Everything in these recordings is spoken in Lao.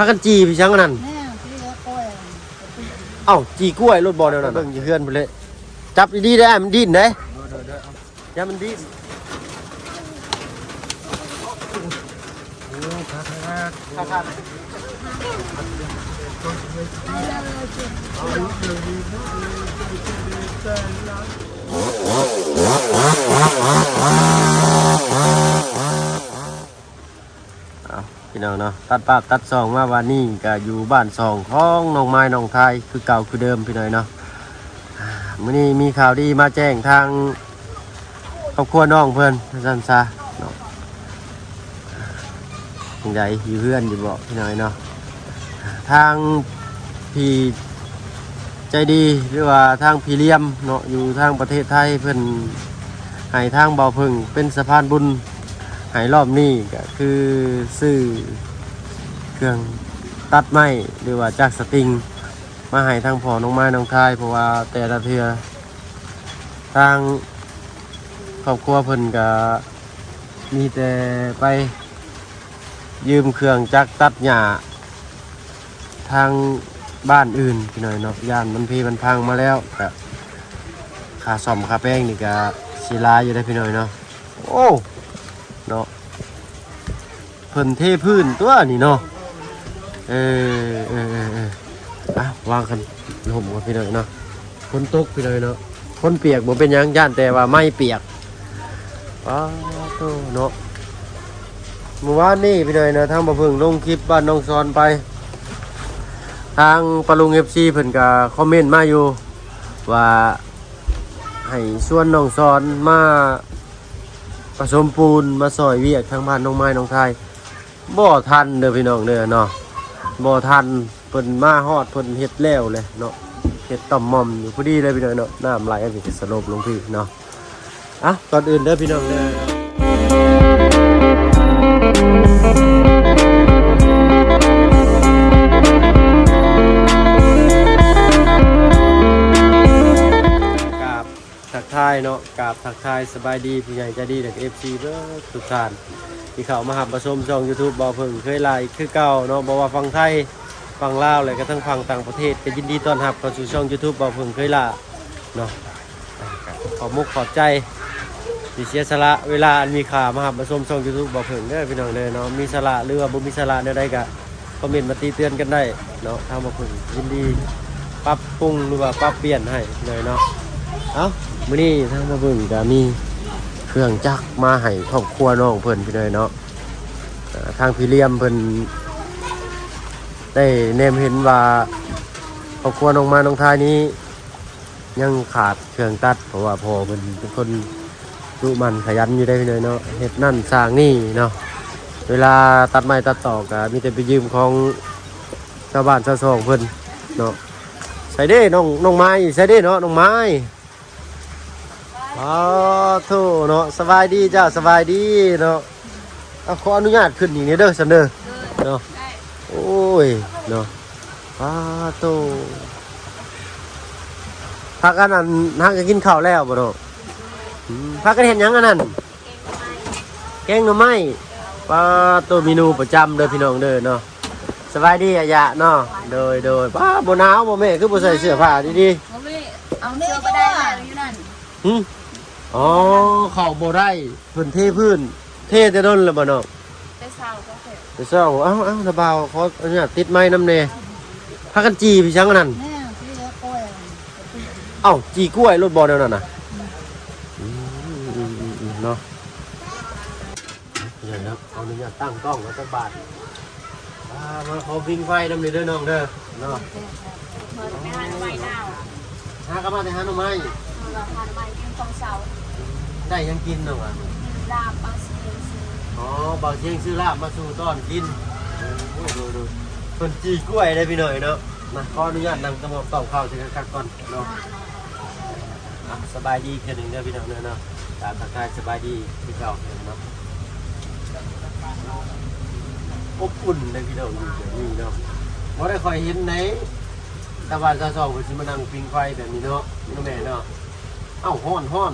ພາກັນຈີ່ໄປຫຍັງອັນນັ້ນ? ແມ່ນ ຈີ່ກ້ວຍ. ເອົ້າ ຈີ່ກ້ວຍໂລດບໍ່ແນວນັ້ນນະ? ເບິ່ງຢູ່ເຮືອນພຸ້ນເລີຍ. ຈັບດີໆເດີ ມັນດີ້ນເດ້. ໂດຍໆໆ ເອົາ ຢ່າມັນດີ້ນ. ໂອ້ ຄັກໆ ຄັກໆ. ເອົາ ພີ່ນ້ອງເນາະ ຕັດປາກຕັດຊ່ອງມາ ວານນີ້ກະຢູ່ບ້ານຊ່ອງຂອງນ້ອງໄມ້ນ້ອງທາຍຄືເກົ່າຄືເດີມ ພີ່ນ້ອງເນາະ. ອ່າ ມື້ນີ້ມີຂ່າວດີມາແຈ້ງທາງຄອບຄົວນ້ອງເພິ່ນວ່າຊັ້ນຊະເນາະ. ຈັ່ງໃດ ຢູ່ເຮືອນຢູ່ບໍ່ ພີ່ນ້ອງເນາະ? ທາງ ທີ່ໃຈດີ ຫຼືວ່າທາງພີ່ລຽມເນາະ ຢູ່ທາງປະເທດໄທ ເພິ່ນໃຫ້ທາງບ່າວເຜິ້ງເປັນສະພານບຸນໃຫ້ ລອບນີ້ກະຄືຊື້ເຄື່ອງຕັດໄມ້ ຫຼືວ່າຈັກສະຕິງ ມາໃຫ້ທາງພໍ່ນ້ອງໄມ້ນ້ອງທາຍ ເພາະວ່າແຕ່ລະເທື່ອທາງຄອບຄົວເພິ່ນກະມີແຕ່ໄປຢືມເຄື່ອງຈັກຕັດຫຍ້າ ທາງບ້ານອື່ນ ພີ່ນ້ອງເນາະ ຢ້ານມັນເພມັນພັງມາແລ້ວ ກະຄ່າສ້ອມຄ່າແປງນີ້ກະຊິຫຼາຍຢູ່ເດ້ ພີ່ນ້ອງເນາະ. ໂອ້ ເນາະ ເພິ່ນເທພື້ນຕົວນີ້ເນາະ. ເອີ ເອີ ເອີ ເອີ ອ່ະ ວາງຄັນຮົ່ມກ່ອນ ພີ່ນ້ອງເນາະ. ຝົນຕົກ ພີ່ນ້ອງເນາະ ຝົນປຽກບໍ່ເປັນຫຍັງ ຢ້ານແຕ່ວ່າໄມ້ປຽກ. ປາໂຕເນາະ ມື້ວານນີ້ ພີ່ນ້ອງເນາະ ທາງບ່າວເຜິ້ງລົງຄລິບບ້ານໜອງຊອນໄປ ທາງປ້າລຸງ ເອັຟຊີ ເພິ່ນກະຄອມເມັນມາຢູ່ວ່າ ໃຫ້ຊວນນ້ອງຊອນມາປະສົມປູນ ມາຊ່ອຍວຽກທາງບ້ານນ້ອງໄມ້ນ້ອງທາຍ. ບໍ່ທັນເດີພີ່ນ້ອງເດີເນາະ ບໍ່ທັນ. ເພິ່ນມາຮອດ ເພິ່ນເຮັດແລ້ວແຫຼະເນາະ ເຮັດຕ່ອມໝ່ອມຢູ່ພໍດີເລີຍພີ່ນ້ອງເນາະ. ນ້ຳໄຫຼອັນນີ້ກະສະຫຼົບລົງພີ້ເນາະ. ອ່ະ ກ່ອນອື່ນເດີພີ່ນ້ອງເດີ ກາບ ທັກທາຍເນາະ ກາບທັກທາຍສະບາຍດີຜູ້ໃຫຍ່ໃຈດີ ແລະ ເອັຟຊີ ເບິດທຸກທ່ານ ທີ່ເຂົ້າມາຮັບມາຊົມຊ່ອງ YouTube ບ່າວເຜິ້ງເຄີຍຫຼ້າອີກຄືເກົ່າເນາະ. ບໍ່ວ່າຝັ່ງໄທ ຝັ່ງລາວ ແລະ ກະທັງຝັ່ງຕ່າງປະເທດ ກະຍິນດີຕ້ອນຮັບເຂົ້າສູ່ຊ່ອງ YouTube ບ່າວເຜິ້ງເຄີຍຫຼ້າເນາະ. ຂອບມຸກຂອບໃຈທີ່ເສຍສະຫຼະເວລາອັນມີຄ່າມາຮັບມາຊົມຊ່ອງ YouTube ບ່າວເຜິ້ງເດີພີ່ນ້ອງເດີເນາະ. ມີສາລະ ຫຼືວ່າບໍ່ມີສາລະແນວໃດກະ ຄອມເມັນມາຕິເຕືອນກັນໄດ້ເນາະ ທາງບ່າວເຜິ້ງຍິນດີປັບປຸງ ຫຼືວ່າປັບປ່ຽນໃຫ້ເລີຍເນາະ. ເອົ້າ ມື້ນີ້ທາງບ່າວເຜິ້ງກະມີເຄື່ອງຈັກມາໃຫ້ຄອບຄົວນ້ອງເພິ່ນພີ່ນ້ອງເນາະ. ເອີ ທາງພີ່ລຽມເພິ່ນໄດ້ແນມເຫັນວ່າ ຄອບຄົວນ້ອງມາ ນ້ອງທາຍນີ້ ຍັງຂາດເຄື່ອງຕັດ ເພາະວ່າພໍ່ເພິ່ນເປັນຄົນດຸໝັ່ນຂະຫຍັນຢູ່ເດ້ພີ່ນ້ອງເນາະ ເຮັດນັ້ນສ້າງນີ້ເນາະ. ເວລາຕັດໄມ້ຕັດຕອກກະມີແຕ່ໄປຢືມຂອງຊາວບ້ານຊາວຊ່ອງເພິ່ນເນາະ. ໃສເດ້ນ້ອງ ນ້ອງໄມ້ ໃສເດ້ເນາະ ນ້ອງໄມ້? ອໍ ໂທ້ເນາະ ສະບາຍດີເຈົ້າ ສະບາຍດີເນາະ. ເອົາ ຂໍອະນຸຍາດຂຶ້ນອີກແດ່ເດີຊັ້ນເດີ ໂດຍ ເນາະ ໄດ້ ໂອ້ຍ ເນາະ. ປາໂຕ ພາກັນ ອັນ ຫາກະກິນເຂົ້າແລ້ວບໍ່ເນາະ? ອືມ ພາກັນເຮັດຫຍັງອັນນັ້ນ? ແກງໜໍ່ໄມ້ ແກງໜໍ່ໄມ້. ປາໂຕ ເມນູປະຈຳເດີພີ່ນ້ອງເດີເນາະ. ສະບາຍດີອາຍະເນາະ. ໂດຍ ໂດຍ. ປາ ບໍ່ໜາວບໍ່ແມ່ ຄືບໍ່ໃສ່ເສື້ອຜ້າດີໆ? ບໍ່ແມ່ ເອົາເສື້ອບໍ່ໄດ້ ຢູ່ນັ້ນ. ຫື? ອໍ ເຂົ້າບໍ່ໄດ້ ເພິ່ນເທພື້ນ ເທແຕ່ດົນແລ້ວບໍ່ນ້ອງ? ແຕ່ເຊົ້າກໍແທ້ ແຕ່ເຊົ້າ. ເອົ້າ ເອົ້າ ລະບ່າວ ຂໍອະນຸຍາດຕິດໄມນຳແດ່. ພາກັນຈີ່ໄປຫຍັງອັນນັ້ນ? ແມ່ນ ຈີ່ກ້ວຍ. ເອົ້າ ຈີ່ກ້ວຍໂລດບໍ່ແນວນັ້ນນະ? ອືມ ອືມ ເນາະ. ເດີເນາະ ຂໍອະນຸຍາດຕັ້ງກ້ອງກ່ອນຈັກບາດ. ອ່າ ມາຂໍຜິງໄຟນຳນີ້ເດີນ້ອງເດີເນາະ. ຫາກໍມາແຕ່ຫາໜໍ່ໄມ້ ຫາໜໍ່ໄມ້ກິນຕອນເຊົ້າ. ໄດ້ຫຍັງກິນນ້ອງ? ລາບ ບ່າວຊຽງຊື້. ອໍ ບ່າວຊຽງຊື້ລາບມາສູ່ຕອນກິນ. ໂອ້ ໂດຍ ໂດຍ ເພິ່ນຈີ່ກ້ວຍເດ້ພີ່ນ້ອງເນາະ. ມາ ຂໍອະນຸຍາດນັ່ງຕະໝອບຕ້ອງເຂົ້າຈັກຄັກກ່ອນເນາະ. ອ່ະ ສະບາຍດີອີກເທື່ອໜຶ່ງເດີພີ່ນ້ອງເດີເນາະ. ກາບທັກທາຍສະບາຍດີຄືເກົ່າເນາະ. ອົບອຸ່ນເດ້ພີ່ນ້ອງ ຢູ່ແບບນີ້ເນາະ ບໍ່ໄດ້ຄ່ອຍເຫັນໃນຕາບ້ານຕາຊ່ອງເພິ່ນຊິມານັ່ງຜິງໄຟແບບນີ້ເນາະ ເນາະແມ່ເນາະ. ເອົ້າ ຮ້ອນ ຮ້ອນ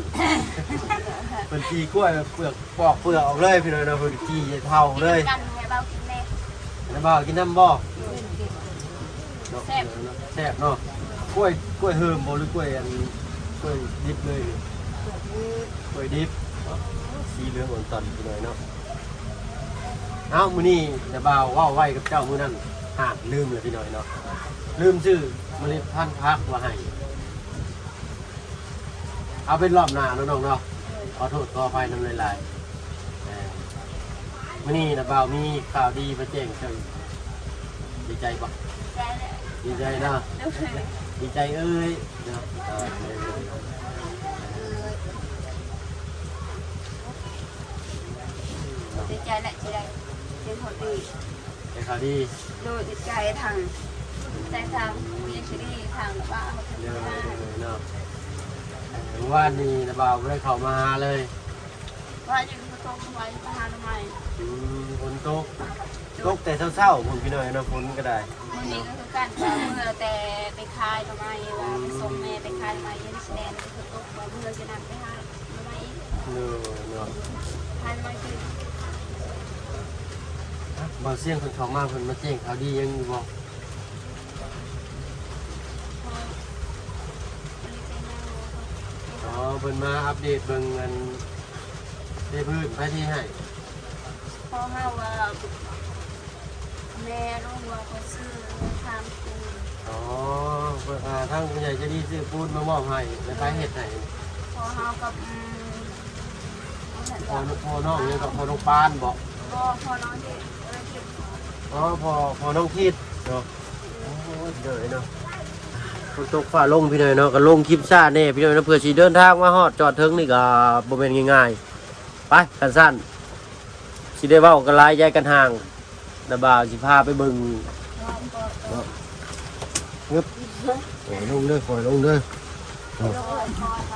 ເພິ່ນຈີ່ກ້ວຍເປືອກ ປອກເປືອກອອກເລີຍພີ່ນ້ອງເນາະ ເພິ່ນຈີ່ເຂົ້າເລີຍ. ກັນແມ່ເບົາກິນແດ່. ໂອ້ ນ້າບ່າວກິນນຳບໍ່? ເນາະ ແຊບ ແຊບເນາະ. ກ້ວຍ ກ້ວຍເຮີມບໍ່ ຫຼືກ້ວຍອັນ ກ້ວຍດິບເລີຍ? ກ້ວຍດິບເນາະ ສີເຫຼືອງອ່ອນຕອນພີ່ນ້ອງເນາະ. ເອົ້າ ມື້ນີ້ນ້າບ່າວເວົ້າໄວ້ກັບເຈົ້າມື້ນັ້ນ ຫາກລືມແລ້ວພີ່ນ້ອງເນາະ ລືມຊື້ເມລັດພັນຜັກມາໃຫ້. ເອົາເປັນລອບໜ້າເນາະນ້ອງເນາະ ຂໍໂທດຂໍອະໄພນຳຫຼາຍໆ. ເອີ ມື້ນີ້ນ້າບ່າວມີຂ່າວດີມາແຈ້ງເຈົ້າອີກ ດີໃຈບໍ່? ດີໃຈເນາະ ດີໃຈເອີຍເນາະ. ດີໃຈແຫຼະ ທີ່ໄດ້ເປັນຄົນດີ ເປັນຂ່າວດີ. ໂດຍ ດີໃຈທາງ ໃຈທາງຜູ້ໃຫຍ່ໃຈດີ ທາງບ້ານເນາະ. ເມື່ອວານນີ້ນ້າບ່າວບໍ່ໄດ້ເຂົ້າມາຫາເລີຍ ວ່າຢູ່ຝົນຕົກ ວ່າຢູ່ໄປຫາໜໍ່ໄມ້. ອືມ ຝົນຕົກ ຕົກແຕ່ເຊົ້າໆພຸ້ນພີ່ນ້ອງເນາະ ຝົນກໍໄດ້. ມື້ນີ້ກໍຄືກັນ ເມື່ອແຕ່ໄປຂາຍໜໍ່ໄມ້ ວ່າໄປສົ່ງແມ່ໄປຂາຍໜໍ່ໄມ້ຢູ່ແດນ ຝົນຕົກ ວ່າເມື່ອຈະນັ້ນໄປຫາໜໍ່ໄມ້ອີກ. ໂດຍເນາະ ຂາຍໜໍ່ໄມ້ຄື ບ່າວຊຽງເພິ່ນເຂົ້າມາ ເພິ່ນມາແຈ້ງຂ່າວດີຫຍັງຢູ່ບໍ່? ອໍ ເພິ່ນມາອັບເດດເບິ່ງອັນ ເທພື້ນ ໃຜເທໃຫ້? ພໍ່ເຮົາວ່າ ແມ່ລຸງວ່າເຂົາຊື້ທາງປູນ. ອໍ ເພິ່ນ ອ່າ ທາງຜູ້ໃຫຍ່ໃຈດີຊື້ປູນມາມອບໃຫ້ ແລ້ວໃຜເຮັດໃຫ້? ພໍ່ເຮົາກັບ ອືມ ພໍ່ ພໍ່ນ້ອງຫຍັງກໍ ພໍ່ນ້ອງປານບໍ? ບໍ່ ພໍ່ນ້ອງທິດ ເອີ ທິດ. ອໍ ພໍ່ ພໍ່ນ້ອງທິດເນາະ. ໂອ້ຍ ເດີເນາະ ຝົນຕົກຟ້າລົງພີ່ນ້ອງເນາະ ກໍລົງຄລິບຊ້າແດ່ພີ່ນ້ອງເນາະ ເພື່ອຊິເດີນທາງມາຮອດຈອດເຖິງນີ້ກໍບໍ່ແມ່ນງ່າຍໆ. ໄປ ຄັນຊັ້ນ ຊິໄດ້ເວົ້າກັນຫຼາຍ ຢາຍກັນຫ່າງ ນ້າບ່າວຊິພາໄປເບິ່ງເນາະ. ງຶບ ໂອ້ຍ ລົງເດີ ຄ່ອຍລົງເດີ.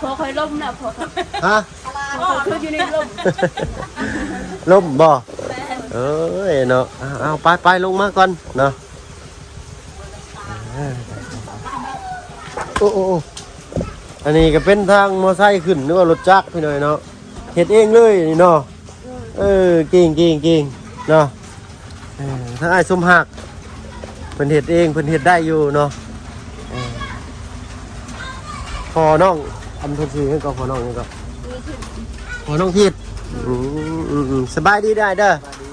ພໍຄ່ອຍລົງນະ ພໍ ຮະ? ພໍຄືຢູ່ນີ້ລົງ ລົງບໍ່? ເອີຍເນາະ ເອົາ ເອົາ ໄປ ໄປ ລົງມາກ່ອນເນາະ. ໂອ້ ໂອ້ ໂອ້ ອັນນີ້ກໍເປັນທາງມໍໄຊຂຶ້ນ ຫຼືວ່າລົດຈັກພີ່ນ້ອງເນາະ ເຮັດເອງເລີຍນີ້ເນາະ. ເອີ ເກັ່ງ ເກັ່ງ ເກັ່ງເນາະ. ເອີ ທາງອ້າຍສົມຮັກ ເພິ່ນເຮັດເອງ ເພິ່ນເຮັດໄດ້ຢູ່ເນາະ. ເອີ ພໍ່ນ້ອງ ອັນເພິ່ນຊື່ຫຍັງກໍ ພໍ່ນ້ອງຫຍັງກໍ? ພໍ່ນ້ອງທິດ. ອືມ ສະບາຍດີເດີ ເດີ.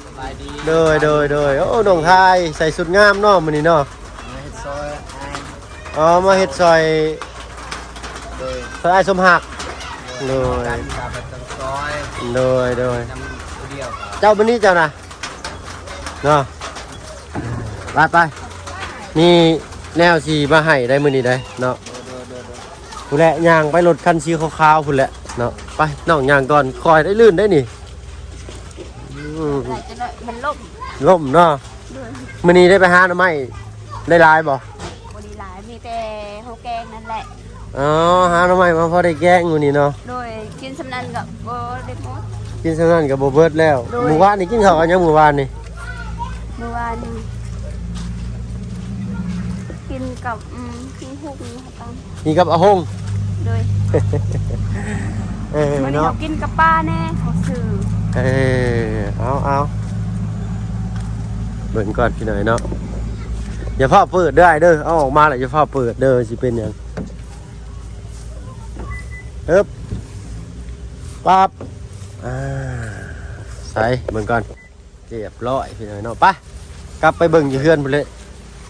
ສະບາຍດີ ໂດຍ ໂດຍ ໂດຍ. ໂອ້ ນ້ອງຊາຍໃສ່ຊຸດງາມເນາະມື້ນີ້ເນາະ. ມາເຮັດຊ່ອຍອ້າຍ. ອໍ ມາເຮັດຊ່ອຍ ໂດຍ ຊ່ອຍອ້າຍສົມຮັກ. ໂດຍ ໂດຍ ໂດຍ ນຳຜູ້ດຽວ. ເຈົ້າມື້ນີ້ເຈົ້ານະເນາະ. ໄປ ໄປ ມີແນວຊິມາໃຫ້ໄດ໋ມື້ນີ້ໄດ໋ເນາະ. ໂດຍ ໂດຍ ໂດຍ ໂດຍ. ພຸ້ນແຫຼະ ຍ່າງໄປລົດຄັນສີຂາວໆພຸ້ນແຫຼະເນາະ. ໄປ ນ້ອງຍ່າງກ່ອນ ຄ່ອຍໄດ້ລື່ນໄດ໋ນີ້. ອືມ ຫຼາຍຈັກໜ້ອຍມັນລົ້ມ ລົ້ມເນາະ. ໂດຍ ມື້ນີ້ໄດ້ໄປຫາໜໍ່ໄມ້ໄດ້ຫຼາຍບໍ່? ບໍ່ໄດ້ຫຼາຍ ມີແຕ່ເຮົາແກງນັ້ນແຫຼະ. ອໍ ຫາໜໍ່ໄມ້ມາພໍໄດ້ແກງມື້ນີ້ເນາະ. ໂດຍ ກິນສ່ຳນັ້ນກໍບໍ່ໄດ້ໝົດ ກິນສ່ຳນັ້ນກໍບໍ່ເບິດແລ້ວ. ໂດຍ ມື້ວານນີ້ກິນເຂົ້າກັບຫຍັງມື້ວານນີ້? ມື້ວານນີ້ກິນກັບ ອືມ ກິນຫຸກນີ້ ກິນກັບອາຫົງ. ໂດຍ ເອີ ມື້ນີ້ເນາະ ເຮົາກິນກັບປາແດ່ ເຂົາຊື້. ເອີ ເອົາ ເອົາ ເບິ່ງກ່ອນພີ່ນ້ອງເນາະ. ຢ່າຟ້າວເປີດເດີອ້າຍເດີ ເອົາອອກມາແລ້ວຢ່າຟ້າວເປີດເດີ ຊິເປັນຫຍັງ. ເອີບ ປັບ ອ່າ ໃສ່ເບິ່ງກ່ອນ. ຮຽບຮ້ອຍພີ່ນ້ອງເນາະ. ໄປ ກັບໄປເບິ່ງຢູ່ເຮືອນພຸ້ນເລີຍ.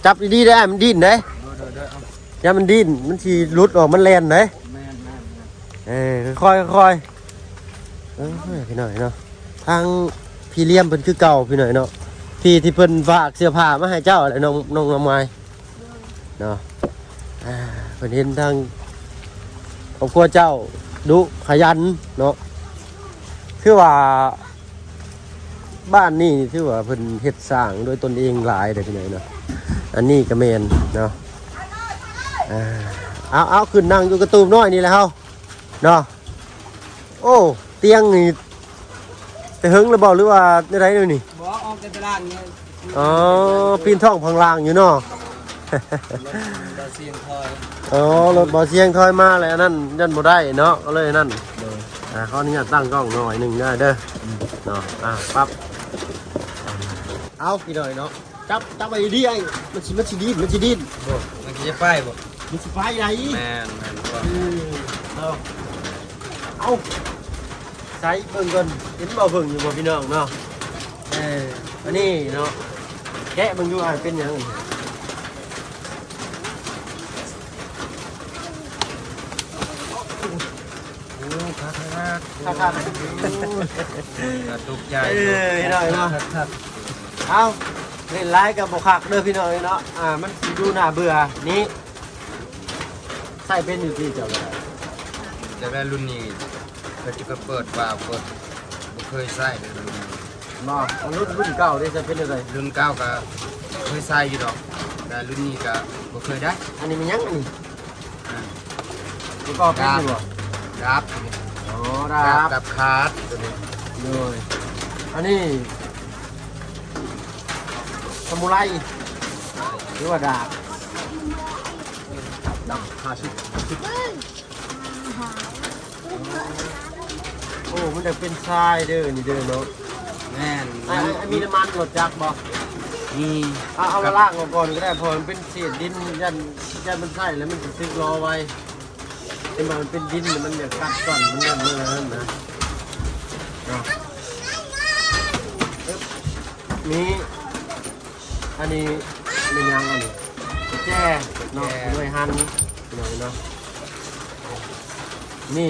ຈັບດີໆເດີ ມັນດີ້ນເດ້. ໂດຍ ໂດຍ ໂດຍ ເອົາ ຢ່າມັນດີ້ນ ມັນຊິຫຼຸດອອກ ມັນແລ່ນເດ້. ແມ່ນ ແມ່ນ ແມ່ນ. ເອີ ຄ່ອຍໆ ຄ່ອຍໆ. ເອີ ພີ່ນ້ອງເນາະ ທາງພີ່ລຽມເພິ່ນຄືເກົ່າພີ່ນ້ອງເນາະ ພີ່ທີ່ເພິ່ນຝາກເສື້ອຜ້າມາໃຫ້ເຈົ້າແຫຼະ ນ້ອງ ນ້ອງລຳໄຍເນາະ. ອ່າ ເພິ່ນເຫັນທາງຄອບຄົວເຈົ້າດຸຂະຫຍັນເນາະ ຄືວ່າ ບ້ານນີ້ຖືວ່າເພິ່ນເຮັດສ້າງດ້ວຍຕົນເອງຫຼາຍເດ້ພີ່ນ້ອງເນາະ. ອັນນີ້ກໍແມ່ນເນາະ. ອ່າ ເອົາ ເອົາ ຂຶ້ນນັ່ງຢູ່ກະຕູບນ້ອຍນີ້ແຫຼະເຮົາເນາະ. ໂອ້ ຕຽງນີ້ແຕ່ເຫິງແລ້ວບໍ່ ຫຼືວ່າແນວໃດແນວນີ້? ບໍ່ ອອກແຕ່ຕະຫຼາດນີ້. ອໍ ປີນທ້ອງພັງລ່າງຢູ່ເນາະ. ລົດບໍ່ສຽງຖອຍ. ອໍ ລົດບໍ່ສຽງຖອຍມາແລ້ວ ອັນນັ້ນຢ້ານບໍ່ໄດ້ເນາະ ກໍເລີຍອັນນັ້ນ. ໂດຍ ອ່າ ຂໍອະນຸຍາດຕັ້ງກ້ອງໜ້ອຍໜຶ່ງເດີ ເດີ. ອືມ ເນາະ ອ່າ ປັບ ເອົາ ພີ່ນ້ອງເນາະ. ຈັບ ຈັບໄວ້ດີ ໄອ້ ມັນຊິ ມັນຊິດີ້ນ ມັນຊິດີ້ນ. ບໍ່ ມັນຊິໄປບໍ່? ມັນຊິໄປໃດ? ແມ່ນ ແມ່ນ ເອີ ເອົາ ໃສ່ເບິ່ງກ່ອນ ເຫັນບໍ່ ເບິ່ງຢູ່ບໍ່ພີ່ນ້ອງເນາະ? ເອີ ອັນນີ້ເນາະ ແກະເບິ່ງດູ ອ້າຍ ເປັນຫຍັງ? ໂອ້ ຄັກໆ ຄັກໆ ໂອ້ຍ ກະຕົກໃຈ ເອີ ເນາະ ເນາະ ຄັກໆ ເອົາ ເຫຼັ້ນຫຼາຍກະບໍ່ຄັກເດີພີ່ນ້ອງເນາະ ອ່າ ມັນຊິດູໜ້າເບື່ອ. ນີ້ ໃຊ້ເປັນຢູ່ຕິເຈົ້າ? ແຕ່ວ່າລຸ້ນນີ້ ເພິ່ນຈະເປີດວາວ ເປີດ ບໍ່ເຄີຍໃຊ້ເລີຍລຸ້ນນີ້. ບໍ່ ລຸ້ນ ລຸ້ນເກົ່າເດ້ ໃຊ້ເປັນແນວໃດ? ລຸ້ນເກົ່າກະເຄີຍໃຊ້ຢູ່ດອກ ແຕ່ລຸ້ນນີ້ກະບໍ່ເຄີຍໄດ້. ອັນນີ້ແມ່ນຫຍັງອັນນີ້? ອ່າ ປະກອບເປັນຢູ່ບໍ່? ດາບ ອໍ ດາບ ດາບຂາດໂຕນີ້ ໂດຍ ອັນນີ້ສະມູໄລ ຫຼືວ່າດາບ? ດາບຫ້າສິບ ໂອ້ ມັນຢາກເປັນຊາຍເດີ ນີ້ເດີເນາະ. ແມ່ນ ອັນ ອັນມີນ້ຳມັນລົດຈັກບໍ່? ມີ ເອົາ ເອົາມາລ້າງອອກກ່ອນກໍໄດ້ ເພາະມັນເປັນເສດດິນ ຢ້ານ ຢ້ານມັນໃຊ້ແລ້ວມັນຊິສຶກລໍໄວ ເຫັນບໍ່ ມັນເປັນດິນ ມັນຢາກກັດກ່ອນ ມັນຍັງເມື່ອນັ້ນນະ ເນາະ. ນີ້ ອັນນີ້ແມ່ນຫຍັງອັນນີ້? ແຈເນາະ ແຈ ໜ່ວຍຫັ້ນ ພີ່ນ້ອງເນາະ. ນີ້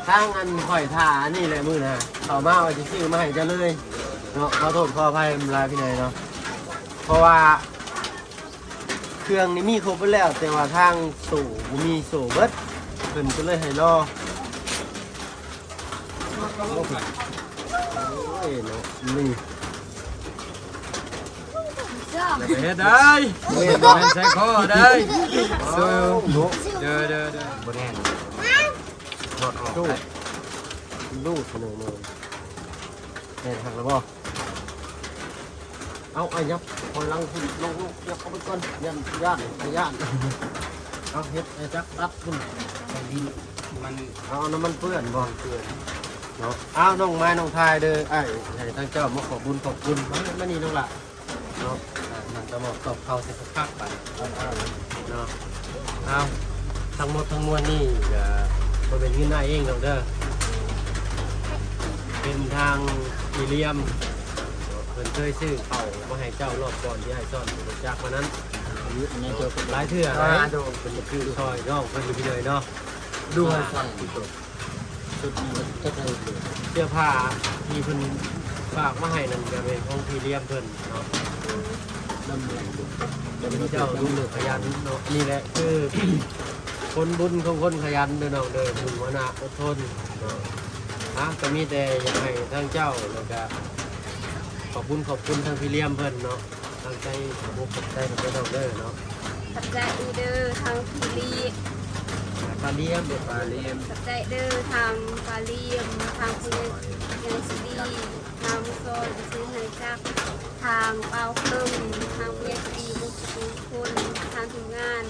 ທາງອັນຂ້ອຍຖ້າອັນນີ້ແຫຼະ ມື້ໜ້າເຂົ້າມາວ່າຊິຊື້ມາໃຫ້ເຈົ້າເລີຍເນາະ. ຂໍໂທດຂໍອະໄພຫຼາຍພີ່ນ້ອງເນາະ ເພາະວ່າເຄື່ອງນີ້ມີຄົບເບິດແລ້ວ ແຕ່ວ່າທາງໂສ້ບໍ່ມີ ໂສ້ເບິດ ເພິ່ນກໍເລີຍໃຫ້ລໍ. ໂອ້ຍເນາະ ນີ້ ຢ່າໄປເຮັດໄດ້ ແມ່ນບໍ່? ແມ່ນໃສ່ຄໍໄດ້. ເອີ ເດີ ເດີ ເດີ ບໍ່ແນ່ນ ຖອດອອກໄດ້ ລູກໜຶ່ງ ແມ່ນຄັກແລ້ວບໍ່? ເອົາ ອາ ຍັບຖອຍຫຼັງພຸ້ນ ນ້ອງ ຍັບເຂົ້າໄປກ່ອນ ຢ້ານ ຢ້ານ ຢ້ານ. ເອົາ ເຮັດ ອາ ຈັກຕັດພຸ້ນ ໃສ່ດິນ ມັນ ເອົາ ນ້ຳມັນເປື້ອນບໍ່? ເປື້ອນເນາະ. ເອົາ ນ້ອງມາ ນ້ອງຖ່າຍເດີ ອ້າຍໃຫ້ທາງເຈົ້າມາຂອບບຸນຂອບຄຸນ. ມາ ມານີ້ນ້ອງຫຼ້າເນາະ ອ່າ ນັ່ງຕະໝອບຕອບເຂົ້າໃສ່ຄັກໆ ບາດນີ້ເນາະ. ເອົາ ທັງໝົດທັງມວນນີ້ກະບໍ່ແມ່ນເງິນອ້າຍເອງດອກເດີ ເປັນທາງອີ່ຫຼຽມ ເພິ່ນເຄີຍຊື້ເຂົ້າມາໃຫ້ເຈົ້າລອບກ່ອນທີ່ອ້າຍສອນລົດຈັກມານັ້ນ ຫຼາຍເທື່ອຫຼາຍ ເພິ່ນຊື້ຊ່ອຍນ້ອງເພິ່ນຢູ່ເລີຍເນາະ. ດູໃຫ້ຟັງ ຊຸດນີ້ມັນຈັກໄດ້ເລີຍ ເສື້ອຜ້າທີ່ເພິ່ນຝາກມາໃຫ້ນັ້ນກະແມ່ນຂອງພີ່ຫຼຽມເພິ່ນເນາະ. ນຳແມ່ນ ເຈົ້າລຸງຂະຫຍັນເນາະ. ນີ້ແຫຼະຄືຜົນບຸນຂອງຄົນຂະຫຍັນເດີນ້ອງເດີ ມຸ່ງມານະອົດທົນເນາະ. ອ່າ ກະມີແຕ່ຢາກໃຫ້ທາງເຈົ້າ ແລ້ວກະຂອບບຸນຂອບຄຸນທາງພີ່ຫຼຽມເພິ່ນເນາະ. ຕັ້ງໃຈຂອບອົກຂອບໃຈນຳເດີນ້ອງເດີເນາະ. ຂອບໃຈອີ່ເດີທາງພີ່ລີ ປ້າລຽມເດີ ປ້າລຽມ. ຂອບໃຈເດີທາງປ້າລຽມ ທາງຜູ້ໃຫຍ່ໃຫຍ່ຊີດີ ທາງສອນທີ່ຊື້ໃຫ້ຈັກ ທາງບ່າວເພິ່ງ ທາງຜູ້ໃຫຍ່ຊີດີໝົດທຸກຄົນ ທາງທີມງານ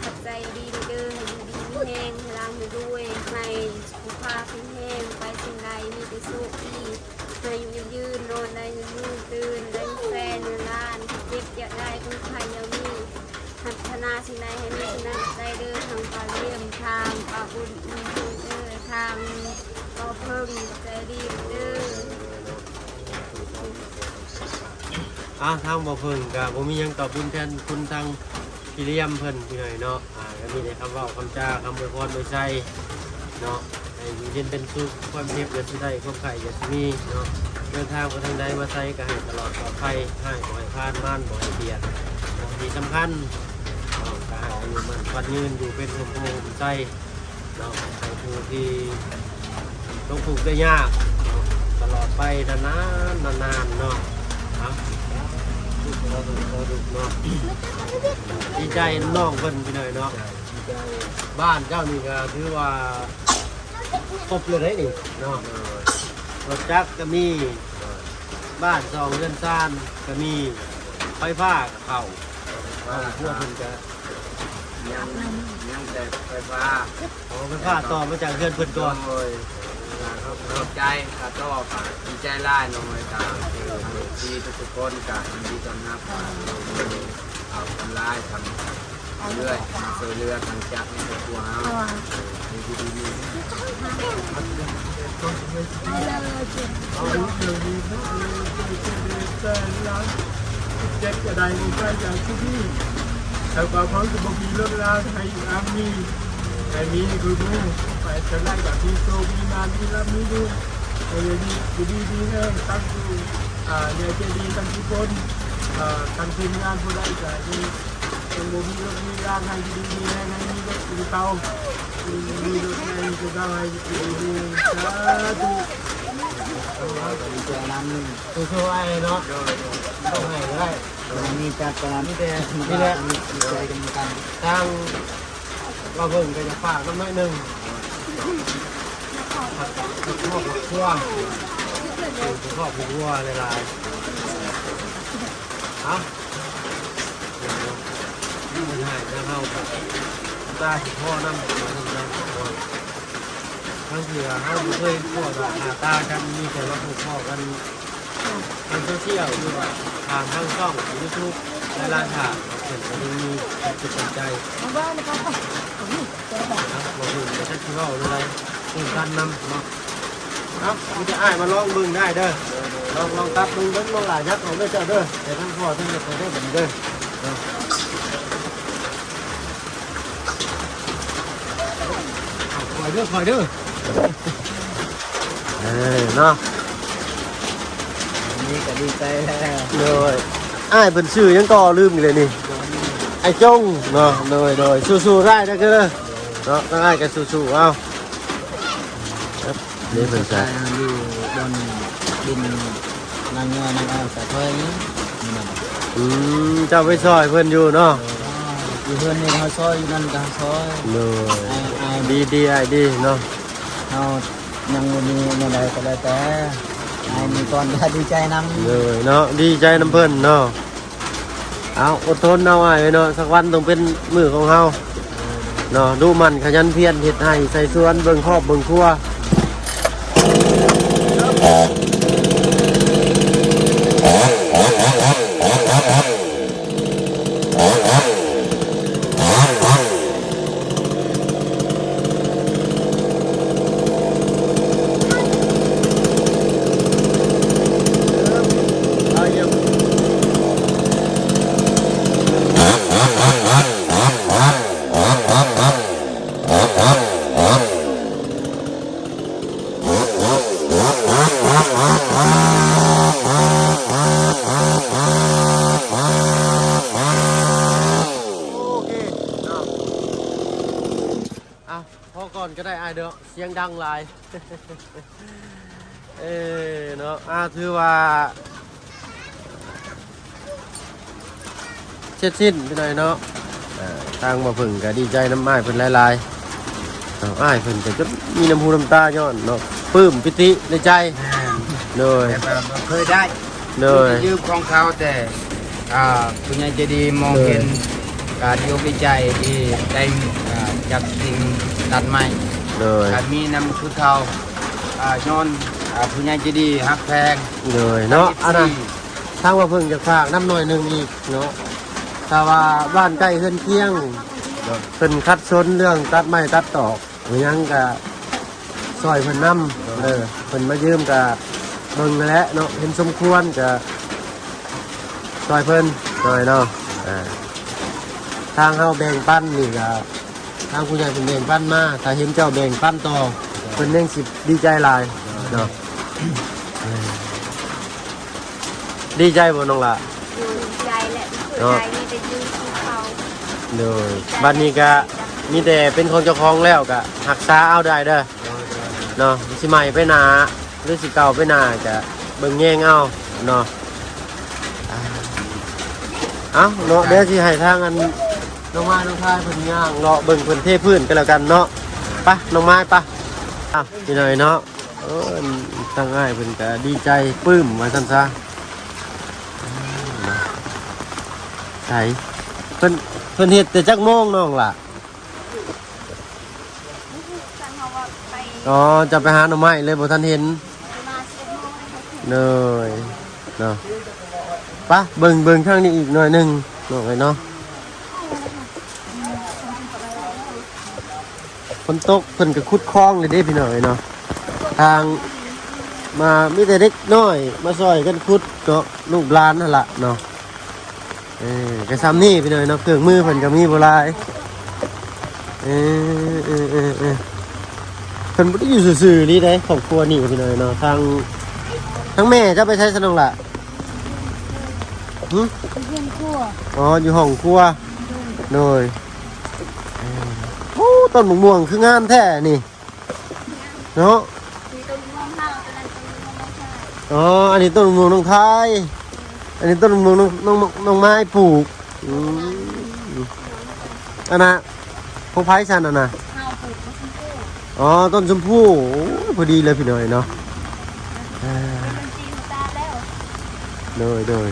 ຂອບໃຈອີ່ຫຼີເດີ ໃຫ້ຢູ່ດີມີແຮງ ໃຫ້ລ່ຳໃຫ້ລວຍ ໃຫ້ສຸຂະພາບແຂງແຮງ ໄປສິ່ງໃດມີແຕ່ໂຊກດີ. ໃຫ້ຢູ່ຍືນ ນອນໄດ້ເງິນໝື່ນ ຕື່ນໄດ້ແສນເງິນລ້ານ ເຈັບຢ່າໄດ້ ເປັນໄຂ້ຢ່າມີ ປາດຖະໜາສິ່ງໃດໃຫ້ມີສິ່ງນັ້ນ ໃຈເດີ ທາງປ້າລຽມ ທາງປ້າບຸນ ເດີ ທາງພໍ່ເພິ່ງ ໃຈດີເດີ. ອ່າ ທາງພໍ່ເພິ່ງກະບໍ່ມີຫຍັງຕອບບຸນແທນຄຸນທາງ ພີ່ລຽມເພິ່ນພີ່ນ້ອງເນາະ. ອ່າ ກະມີແຕ່ຄຳເວົ້າຄຳຈາ ຄຳອວຍພອນອວຍໄຊເນາະ ໃຫ້ຢູ່ເຢັນເປັນສຸກ ຄວາມເຈັບຢ່າຊິໄດ້ ຄວາມໄຂ້ຢ່າຊິມີເນາະ. ເດີນທາງໄປທາງໃດມາໃສກະໃຫ້ຕະຫຼອດປອດໄພ ຮ້າຍບໍ່ໃຫ້ຜ່ານ ມານບໍ່ໃຫ້ບຽດເນາະ. ທີ່ສຳຄັນເນາະ ກະໃຫ້ອາຍຸໝັ້ນຂວັນຍືນ ຢູ່ເປັນຮົ່ມໂພຮົ່ມໄຊ ເນາະ ໃຫ້ຜູ້ທີ່ຕົກທຸກໄດ້ຍາກເນາະ ຕະຫຼອດໄປນານໆ ນານໆ ເນາະ. ເອົາ ຂໍດູ ຂໍດູເນາະ ດີໃຈນຳນ້ອງເພິ່ນພີ່ນ້ອງເນາະ. ບ້ານເຈົ້ານີ້ກະຖືວ່າຄົບເລີຍເດ້ນີ້ເນາະ ລົດຈັກກະມີ ບ້ານຊ່ອງເຮືອນຊານກະມີ ໄຟຟ້າກະເຂົ້າ ຄອບຄົວເພິ່ນກະ ຍັງ ຍັງແຕ່ໄຟຟ້າ. ອໍ ໄຟຟ້າຕໍ່ມາຈາກເຮືອນເພິ່ນກ່ອນ. ໂດຍ. ຂອບໃຈ ຂ້າຕໍ່ ກໍດີໃຈຫຼາຍເນາະ ກໍຄືເອັຟຊີທຸກໆຄົນກໍຍິນດີຕ້ອນຮັບ ກໍເອົາອອນລາຍທຳເລື້ອຍ ມາຊ່ວຍເຫຼືອທາງຈັດໃຫ້ຄອບຄົວເຮົາ ເອີ ຢູ່ດີມີແຮງ ເຈັບກະໄດ້ ມີໄປຢ່າງທີ່ດີ ແລ້ວກໍເຂົາຈະບໍ່ມີເລື່ອງລາວໃຫ້ອາມີ ໃຫ້ມີຄືໝູ່ ໄປທາງໃດກໍມີໂຊກ ມີມານ ມີລາບ ມີດູ ໃຫ້ຢູ່ດີ ຢູ່ດີມີແຮງ ທັງຜູ້ ອ່າ ໃຫຍ່ໃຈດີ ທັງທຸກຄົນ ອ່າ ທັງທີມງານຜູ້ໃດກໍຢູ່ ຍັງບໍ່ມີລົດມີລານ ໃຫ້ຢູ່ດີມີແຮງ ໃຫ້ມີລົດມີເຕົາ ມີລົດໃຫຍ່ມີເຕົາ ໃຫ້ຢູ່ດີມີແຮງ ສາທຸ. ເຮົາກໍດີໃຈນຳ ສູ້ໆ ອ້າຍເນາະ ຕ້ອງໃຫ້ກໍໄດ້ ມີຈັດການ ມີແຕ່ ມີແຫຼະ ມີໃຈກັນ ທາງ ບ່າວເພິ່ງກໍຢາກຝາກນຳໜ້ອຍໜຶ່ງ ຄອບຄົວ ຄອບຄົວຫຼາຍໆ ເອົາ ເປັນຫາຍທາງເຮົາກໍຕາຊິພໍນຳ ທັງທີ່ວ່າເຮົາບໍ່ເຄີຍພໍ້ໜ້າຕາກັນ ມີແຕ່ມາພົບພໍ້ກັນ ທາງໂຊຊຽວ ຫຼືວ່າຜ່ານທາງຊ່ອງຢູທູບ ແລະ ຫຼາຍໆທ່ານເນາະ ເພິ່ນກໍຍັງມີກຳລັງໃຈ ເນາະ ບໍ່ຮູ້ວ່າຈັກຊິເວົ້າແນວໃດ ຕື່ນຕັນນຳເນາະ. ເອົາ ມີແຕ່ອ້າຍມາລອງເບິ່ງໄດ້ເດີ ລອງ ລອງຕັດເບິ່ງ ເບິ່ງນ້ອງຫຼ້າຍັບອອກເດີເຈົ້າເດີ ໃຫ້ທັງພໍ່ທັງແມ່ໄດ້ບັດນີ້ເດີ ເນາະ. ເອົາ ຄ່ອຍເດີ ຄ່ອຍເດີ ເອີ ເນາະ ອັນນີ້ກໍດີໃຈແລ້ວ ໂດຍ ອ້າຍເພິ່ນຊື່ຫຍັງກໍລືມອີກແລ້ວນີ້ ອ້າຍຈົງເນາະ ໂດຍ ໂດຍ ສູ້ໆ ໄດ້ເດີ ເນາະ ທາງອ້າຍກໍສູ້ໆ ເອົາ ນີ້ເພິ່ນກໍຢູ່ບ່ອນດິນນາງເງືອນາງອາສາເພິ່ນນີ້ ອືມ ເຈົ້າໄປຊ່ອຍເພິ່ນຢູ່ເນາະ ຢູ່ເຮືອນນີ້ເຮົາຊ່ອຍ ຢູ່ນັ້ນກໍເຮົາຊ່ອຍ ໂດຍ ອ້າຍ ອ້າຍ ດີ ດີ ອ້າຍ ດີເນາະ ເຮົາຍັງບໍ່ມີແນວໃດກໍແລ້ວແຕ່ ອ້າຍມີກ່ອນກໍດີໃຈນຳ ໂດຍເນາະ ດີໃຈນຳເພິ່ນເນາະ. ເອົາ ອົດທົນເອົາອ້າຍເອີຍເນາະ ສັກວັນຕ້ອງເປັນມື້ຂອງເຮົາເນາະ ດຸໝັ່ນຂະຫຍັນພຽນ ເຮັດໄຮ່ໃສ່ສວນ ເບິ່ງຄອບເບິ່ງຄົວ. ໂອເຄເນາະ ເອົາ ພໍກ່ອນກໍໄດ້ອ້າຍເດີ ສຽງດັງຫຼາຍ ເອີເນາະ ອ່າ ຖືວ່າເສັດສິ້ນໄປໜ້ອຍເນາະ ອ່າ ທາງບ່າວເພິ່ງກໍດີໃຈນຳອ້າຍເພິ່ນຫຼາຍໆ ເນາະ ອ້າຍເພິ່ນກໍຈົນມີນ້ຳຫູນ້ຳຕາຍ້ອນເນາະ ປຶ້ມປີຕິໃນໃຈ ແມ່ນ ໂດຍ ແບບວ່າບໍ່ເຄີຍໄດ້ ໂດຍ ຢືມຂອງເຂົາ ແຕ່ ອ່າ ຜູ້ໃຫຍ່ໃຈດີມອງເຫັນ ໂດຍ ການອົກໃຈທີ່ໄດ້ ອ່າ ຈັດສິ່ງຕັດໄມ້ ໂດຍ ການມີນຳຜູ້ເຖົ້າ ອ່າ ຍ້ອນ ອ່າ ຜູ້ໃຫຍ່ໃຈດີຮັກແພງ ໂດຍເນາະ ອັນນັ້ນ ທາງວ່າເພິ່ງຈະຝາກນຳໜ້ອຍໜຶ່ງອີກເນາະ ຖ້າວ່າບ້ານໃກ້ເຮືອນຄຽງ ໂດຍ ເພິ່ນຂັດສົນເລື່ອງຕັດໄມ້ຕັດຕອກ ອີຫຍັງກະຊ່ອຍເພິ່ນນຳ ເອີ ເພິ່ນມາຢືມກະເບິ່ງຫັ້ນແຫຼະເນາະ ເຫັນສົມຄວນກະຊ່ອຍເພິ່ນໜ້ອຍເນາະ ອ່າ ທາງເຮົາແບ່ງປັນນີ້ກະ ທາງຜູ້ໃຫຍ່ເພິ່ນແບ່ງປັນມາ ຖ້າເຫັນເຈົ້າແບ່ງປັນຕໍ່ ເພິ່ນແຮ່ງຊິດີໃຈຫຼາຍເນາະ ເອີ. ດີໃຈບໍ່ນ້ອງຫຼ້າ? ດີໃຈແຫຼະ ເນາະ ມີແຕ່ຢູ່ທີ່ເຂົາ ໂດຍ ບັດນີ້ກະມີແຕ່ເປັນຂອງເຈົ້າຂອງແລ້ວກະຮັກສາເອົາໄດ້ເດີ ໂດຍ ໂດຍ ເນາະ ຊິໃໝ່ໄປໜ້າ ຫຼືຊິເກົ່າໄປໜ້າກະເບິ່ງແຍງເອົາເນາະ ອ່າ ເອົາເນາະ ດຽວຊິໃຫ້ທາງອັນນ້ອງມາຍນ້ອງພາຍເພິ່ນຍ່າງເລາະເບິ່ງເພິ່ນເທພື້ນກັນແລ້ວກັນເນາະ ໄປນ້ອງມາຍໄປ ອ່ະ ພີ່ນ້ອງເນາະ. ເອີ ທາງອ້າຍເພິ່ນກະດີໃຈປຶ້ມວ່າຊັ້ນຊະ ໃສ ເພິ່ນ ເພິ່ນເຮັດແຕ່ຈັກໂມງນ້ອງຫຼ້າ? ທາງເຮົາວ່າໄປ ອໍ ຈະໄປຫາໜໍ່ໄມ້ເລີຍ ບໍ່ທັນເຫັນ. ໂດຍເນາະ ປະເບິ່ງ ເບິ່ງທາງນີ້ອີກໜ້ອຍໜຶ່ງເນາະ ເອີຍເນາະ. ຝົນຕົກເພິ່ນກໍຂຸດຄອງເລີຍເດ້ ພີ່ນ້ອງເອີຍເນາະ. ທາງມາມີແຕ່ເດັກນ້ອຍມາຊ່ອຍກັນຂຸດເນາະ ລູກຫຼານຫັ້ນລະເນາະ. ເອີ ກໍຊ່ຳນີ້ພີ່ນ້ອງເນາະ ເຄື່ອງມືເພິ່ນກໍມີບໍ່ຫຼາຍ. ເອີ ເອີ ເອີ ເອີ ເພິ່ນບໍ່ໄດ້ຢູ່ຊື່ໆນີ້ເດ້ ຄອບຄົວນີ້ພີ່ນ້ອງເນາະ. ທາງ ທາງແມ່ເຈົ້າໄປໃສຊັ້ນນ້ອງຫຼ້າ? ຫຶ? ຢູ່ເຮືອນຄົວ. ອໍ ຢູ່ຫ້ອງຄົວ. ໂດຍ ໂດຍ. ເອີ ໂອ້ ຕົ້ນໝາກມ່ວງຄືງາມແທ້ນີ້. ເນາະ ມີຕົ້ນມ່ວງເຮົາ ຕົວນັ້ນຕົ້ນມ່ວງນ້ອງຊາຍ. ອໍ ອັນນີ້ຕົ້ນມ່ວງນ້ອງຊາຍ ອັນນີ້ຕົ້ນມ່ວງນ້ອງ ນ້ອງ ນ້ອງໄມ້ປູກ. ອືມ ອັນນ່າ ຂອງໃຜຊັ້ນອັນນ່າ? ເຮົາປູກຕົ້ນຊົມພູ. ອໍ ຕົ້ນຊົມພູ. ໂອ້ຍ ພໍດີເລີຍພີ່ນ້ອງເນາະ. ເປັນຈັ່ງຊີ້ ຕາແລ້ວ. ໂດຍ ໂດຍ.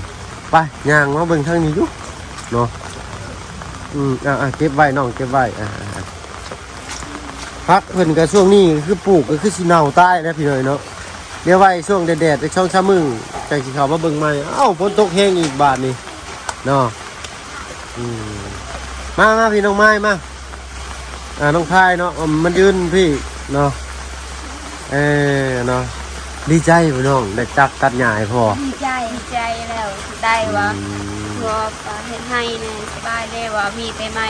ໄປ ຍ່າງມາເບິ່ງທາງນີ້ຢູ່ເນາະ. ອືມ ອ່າ ເກັບໄວ້ນ້ອງ ເກັບໄວ້. ອ່າ ອ່າ ອ່າ ຜັກເພິ່ນກໍຊ່ວງນີ້ຄືປູກກໍຄືຊິເນົ່າຕາຍແລ້ວພີ່ນ້ອງເນາະ. ດຽວໄວ້ຊ່ວງແດດໆ ຈັກສອງສາມມື້ ຈັ່ງຊິເຂົ້າມາເບິ່ງໃໝ່. ເອົ້າ ຝົນຕົກແຮງອີກບາດນີ້ເນາະ. ອືມ ມາ ມາພີ່ນ້ອງໄມ້ມາ. ອ່າ ນ້ອງພາຍເນາະ ມັນຢືນພີ້ເນາະ. ເອີ ເນາະ ດີໃຈບໍ່ນ້ອງ ໄດ້ຈັກຕັດຫຍ້າໃຫ້ພໍ່? ດີໃຈ ດີໃຈແລ້ວ ໄດ້ວ່າ ອືມ ເພື່ອເຮັດໄຮ່ແດ່ ສະບາຍແດ່ ວ່າມີແຕ່ໄມ້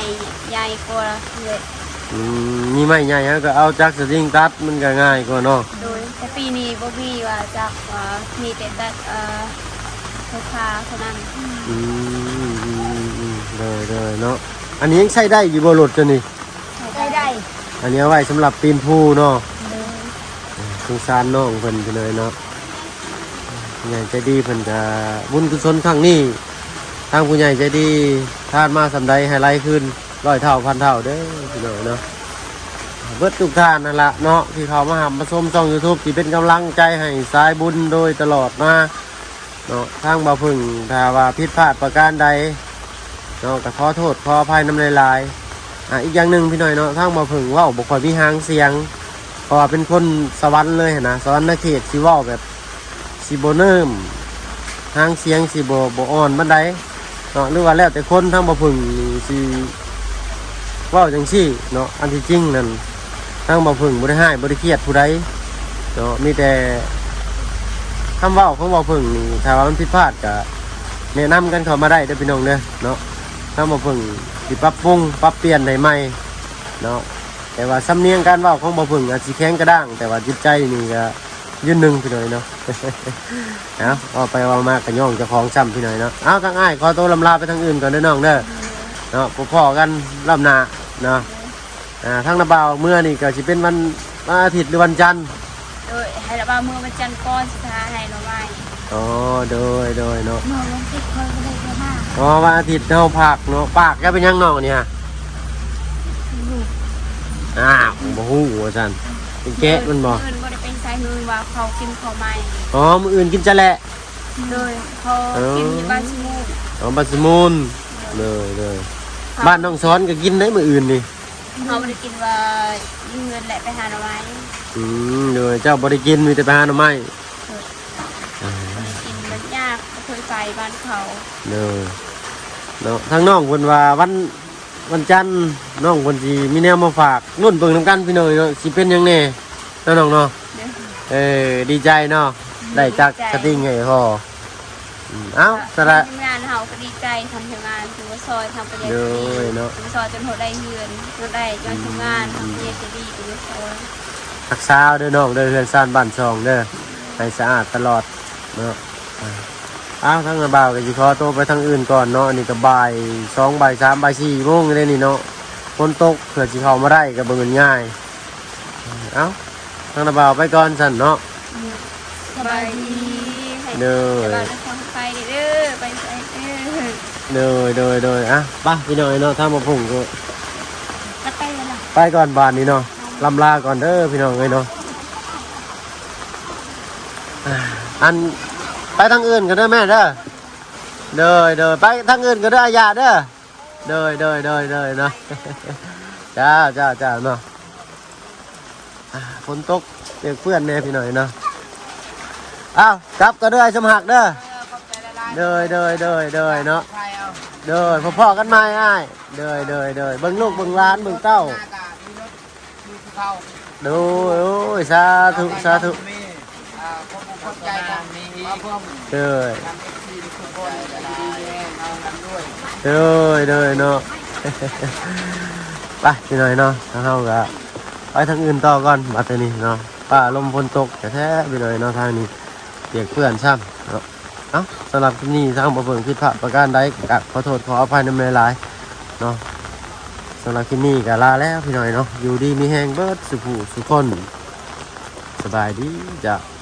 ໃຫຍ່ກວ່າເລີຍ. ອືມ ມີໄມ້ໃຫຍ່ເຮົາກໍເອົາຈັກສະລິງຕັດ ມັນກໍງ່າຍກວ່າເນາະ. ໂດຍ ແຕ່ປີນີ້ບໍ່ມີວ່າຈັກ ວ່າມີແຕ່ຕັດ ເອີ ໂທຄາເທົ່ານັ້ນ. ອືມ ອືມ ອືມ ໂດຍ ໂດຍເນາະ. ອັນນີ້ຍັງໃຊ້ໄດ້ຢູ່ບໍ່ ລົດຕົວນີ້? ໃຊ້ໄດ້ ອັນນີ້ເອົາໄວ້ສຳລັບປີນພູເນາະ. ໂດຍ ສົງສານນ້ອງເພິ່ນພີ່ນ້ອງເນາະ. ຜູ້ໃຫຍ່ໃຈດີເພິ່ນກະ ບຸນກຸສົນຄັ້ງນີ້ ທາງຜູ້ໃຫຍ່ໃຈດີທານມາສ່ຳໃດໃຫ້ຫຼາຍຄືນຮ້ອຍເທົ່າພັນເທົ່າເດີພີ່ນ້ອງເນາະ. ເບິດທຸກທ່ານນັ້ນລະເນາະ ທີ່ເຂົ້າມາຮັບມາຊົມຊ່ອງ YouTube ທີ່ເປັນກຳລັງໃຈໃຫ້ສາຍບຸນໂດຍຕະຫຼອດມາ ເນາະ. ທາງບ່າວເຜິ້ງ ຖ້າວ່າຜິດພາດປະການໃດເນາະ ກໍຂໍໂທດຂໍອະໄພນຳຫຼາຍໆ. ອ່າ ອີກຢ່າງໜຶ່ງພີ່ນ້ອງເນາະ ທາງບ່າວເຜິ້ງເວົ້າບໍ່ຄ່ອຍມີຫາງສຽງ ເພາະວ່າເປັນຄົນສະຫວັນເລີຍຫັ້ນນະ ສະຫວັນນະເຂດ ຊິເວົ້າແບບ ຊິບໍ່ເນີມ ຫາງສຽງຊິບໍ່ ບໍ່ອ່ອນປານໃດເນາະ. ຫຼືວ່າແລ້ວແຕ່ຄົນ ທາງບ່າວເຜິ້ງນີ້ຊິເວົ້າຈັ່ງຊີ້ເນາະ. ອັນທີ່ຈິງນັ້ນ ທາງບ່າວເຜິ້ງບໍ່ໄດ້ຮ້າຍ ບໍ່ໄດ້ຄຽດຜູ້ໃດເນາະ ມີແຕ່ຄຳເວົ້າຂອງບ່າວເຜິ້ງນີ້ ຖ້າວ່າມັນຜິດພາດກະແນະນຳກັນເຂົ້າມາໄດ້ເດີພີ່ນ້ອງເດີເນາະ. ທາງບ່າວເຜິ້ງຊິປັບປຸງປັບປ່ຽນໃຫ້ໃໝ່ເນາະ. ແຕ່ວ່າສຳນຽງການເວົ້າຂອງບ່າວເຜິ້ງອາດຊິແຂງກະດ້າງ ແຕ່ວ່າຈິດໃຈນີ້ກະ ຍືນໜຶ່ງພີ່ນ້ອງເນາະ. ເອົ້າ ເວົ້າໄປເວົ້າມາກໍຍ້ອງເຈົ້າຂອງຊ້ຳພີ່ນ້ອງເນາະ. ເອົ້າ ທາງອ້າຍຂໍໂຕລຳລາໄປທາງອື່ນກ່ອນເດີນ້ອງເດີເນາະ. ພໍ້ກັນລອບໜ້າເນາະ. ອ່າ ທາງນ້າບ່າວເມືອນີ້ກໍຊິເປັນວັນ ວັນອາທິດ ຫຼື ວັນຈັນ? ໂດຍ ໃຫ້ນ້າບ່າວເມືອວັນຈັນກ່ອນ ຊິໄປຫາໃຫ້ໜໍ່ໄມ້. ອໍ ໂດຍ ໂດຍເນາະ. ເມື່ອວັນອາທິດຂ້ອຍບໍ່ໄດ້ໄປຫາ. ອໍ ວັນອາທິດເຮົາພັກເນາະ. ປາກເຈົ້າເປັນຫຍັງນ້ອງນີ້? ບໍ່ຮູ້. ອ້າວ ບໍ່ຮູ້ວ່າຊັ້ນ ເປັນແກະມັນບໍ່? ມື້ອື່ນບໍ່ໄດ້ໄປໃສ ມື້ອື່ນວ່າເຂົາກິນເຂົ້າໃໝ່. ອໍ ມື້ອື່ນກິນຈະແລະ? ໂດຍ ເຂົາ ເອີ ກິນຢູ່ບ້ານສະມູນ. ອໍ ບ້ານສະມູນ. ໂດຍ ໂດຍ ໂດຍ. ບ້ານນ້ອງສອນກໍກິນໄດ້ມື້ອື່ນນີ້. ເຮົາບໍ່ໄດ້ກິນ ວ່າຢູ່ເຮືອນແຫຼະ ໄປຫາໜໍ່ໄມ້. ອືມ ໂດຍ ເຈົ້າບໍ່ໄດ້ກິນ ມີແຕ່ໄປຫາໜໍ່ໄມ້. ໂດຍ ອ່າ ບໍ່ໄດ້ກິນ ມັນຍາກ ບໍ່ເຄີຍໄປບ້ານເຂົາ. ໂດຍ ເນາະ ທາງນ້ອງເພິ່ນວ່າວັນ ວັນຈັນ ນ້ອງເພິ່ນຊິມີແນວມາຝາກ ລຸ້ນເບິ່ງນຳກັນພີ່ນ້ອງເນາະ ຊິເປັນຫຍັງແດ່ເນາະນ້ອງເນາະ. ໂດຍ ເອີ ດີໃຈເນາະ ໂດຍ ໄດ້ຈັກ ດີໃຈ ສະຕິງໃຫ້ພໍ່. ອືມ ເອົ້າ ສະລະ ທາງທີມງານເຮົາກໍດີໃຈ ທາງທີມງານທີ່ມາຊ່ອຍ ທາງຜູ້ໃຫຍ່ໃຈດີ ໂດຍ ເນາະ ທີ່ມາຊ່ອຍຈົນຮອດໄດ້ເຮືອນ ຮອດໄດ້ຍ້ອນ ອືມ ທີມງານ ທາງຜູ້ໃຫຍ່ໃຈດີທີ່ມາຊ່ອຍ. ຮັກສາເດີນ້ອງເດີ ເຮືອນຊານບ້ານຊ່ອງເດີ ໃຫ້ສະອາດຕະຫຼອດເນາະ. ອ່າ ເອົ້າ ທາງນ້າບ່າວກໍຊິຂໍໂຕໄປທາງອື່ນກ່ອນເນາະ. ອັນນີ້ກໍບ່າຍສອງ ບ່າຍສາມ ບ່າຍສີ່ໂມງແລ້ວນີ້ເນາະ. ຝົນຕົກ ເພື່ອຊິເຂົ້າມາໄດ້ກໍບໍ່ແມ່ນງ່າຍ. ເອົ້າ ທາງນ້າບ່າວໄປກ່ອນຊັ້ນເນາະ. ສະບາຍດີ. ໂດຍ ສະບາຍດີ ໄປເດີ ໄປໃສເດີ. ໂດຍ ໂດຍ ໂດຍ. ອ່ະ ໄປພີ່ນ້ອງເນາະ ທາງບ່າວເຜິ້ງກໍ ໄປແລ້ວ ໄປກ່ອນບາດນີ້ເນາະ. ລຳລາກ່ອນເດີພີ່ນ້ອງເອີຍເນາະ. ອ່າ ອັນ ໄປທາງອື່ນກໍເດີແມ່ເດີ. ໂດຍ ໂດຍ ໄປທາງອື່ນກໍເດີອາຢາເດີ. ໂດຍ ໂດຍ ໂດຍ ໂດຍເນາະ. ເຈົ້າ ເຈົ້າ ເຈົ້າເນາະ. ອ່າ ຝົນຕົກເປີກເປື້ອນແດ່ພີ່ນ້ອງເນາະ. ອ້າວ ກັບກໍເດີ ສົມຮັກເດີ. ເອີ ຂອບໃຈຫຼາຍໆ ເດີ ເດີ ເດີ ເດີເນາະ. ໂດຍ ພໍ້ໆກັນໃໝ່ອ້າຍ. ເດີ ເດີ ເດີ ເບິ່ງລູກເບິ່ງຫຼານເບິ່ງເຕົ້າ. ໂດຍ ໂອ້ຍ ສາທຸ ສາທຸ. ອ່າ ຂອບໃຈນຳ ເດີ ໂດຍ ເນາະ. ໄປພີ່ນ້ອງເນາະ ທາງເຮົາກໍໄປທາງອື່ນຕໍ່ກ່ອນບັດນີ້ເນາະ. ຟ້າລົມຝົນຕົກແທ້ໆ ພີ່ນ້ອງເນາະ ທາງນີ້ປຽກເປື້ອນຊ້ຳເນາະ. ເອົ້າ ສຳລັບຄລິບນີ້ທາງບໍ່ເພິ່ງຜິດພາດປະການໃດ ກໍຂອໂທດຂໍອະໄພນຳຫຼາຍໆເນາະ. ສຳລັບຄລິບນີ້ກໍລາແລ້ວພີ່ນ້ອງເນາະ. ຢູ່ດີມີແຮງເບິດສູ່ຜູ້ສູ່ຄົນ. ສະບາຍດີເຈົ້າ.